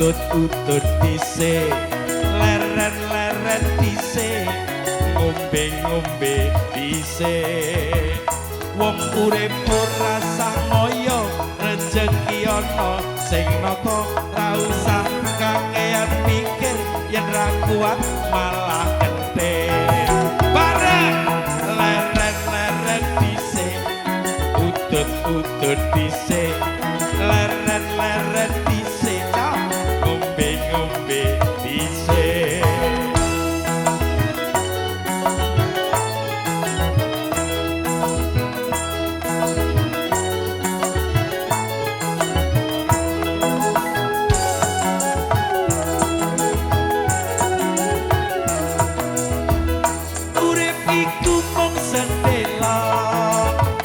Udut-udut dhisik, leren-leren dhisik, ngombe-ngombe dhisik. Wong urip ora sah ngoyo, rejeki ana sing nata, ra usah kakean pikir, yen ra kuat malah kentir. Bareng leren-leren dhisik, udut-udut dhisik, leren-leren dhisik, ngombe-ngombe dhisik. Urip iku mung sedhela,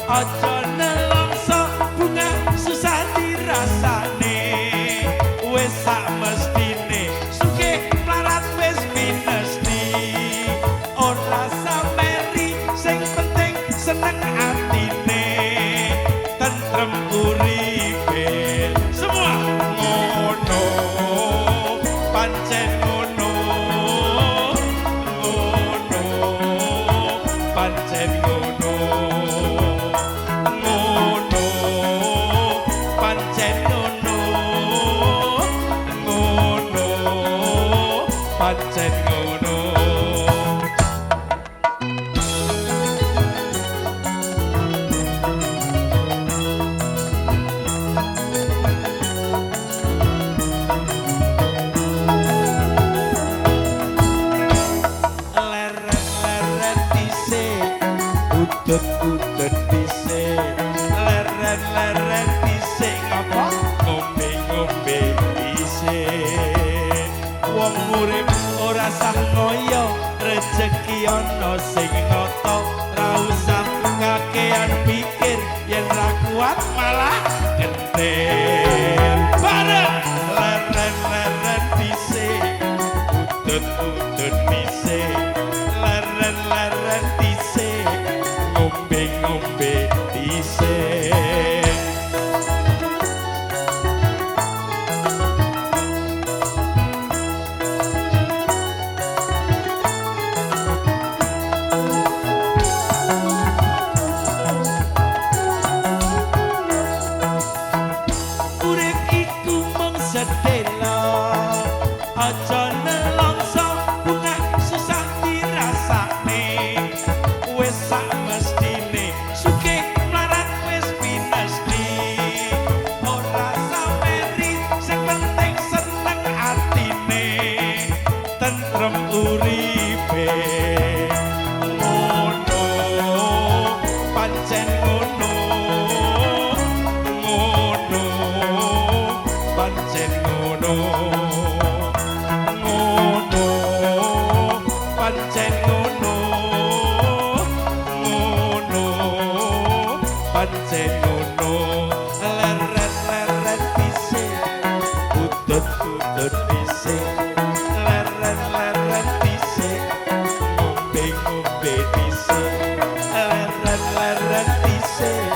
aja nelongso bunga susah dirasane. Wis sak mestine sugih mlarat wis pinesti, ora sameri sing penting seneng atine, tentrem uripe. Semua ngono pancen ngono, ngono pancen ngono, ngono pancen ngono, ngono pancen ngono. Leren-leren dhisik, udut-udut dhisik, leren-leren dhisik, ngapa ngombe-ngombe dhisik. Wong urip ora sah ngoyo, rejeki ana sing nata, ra usah kakean pikir, yen ra kuat malah kentir. Bareng leren-leren dhisik, udut-udut dhisik, leren-leren dhisik, ngombe-ngombe dhisik. Urip iku mung sedhela, aja nelongso bunga susah dirasane. Wis sak mestine sugih mlarat wis pinesti, ora sameri sing penting seneng atine, tentrem uripe. Ngono pancen ngono, ngono pancen ngono, ngono pancen ngono, ngono pancen ngono. Leren-leren dhisik, udut-udut dhisik, leren-leren dhisik, ngombe-ngombe dhisik, leren-leren dhisik,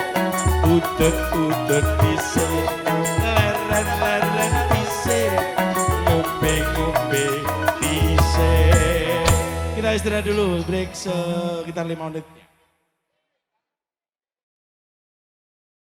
udut-udut dhisik, leren-leren dhisik, ngombe-ngombe dhisik. Kita istirahat dulu, break sekitar 5 menit.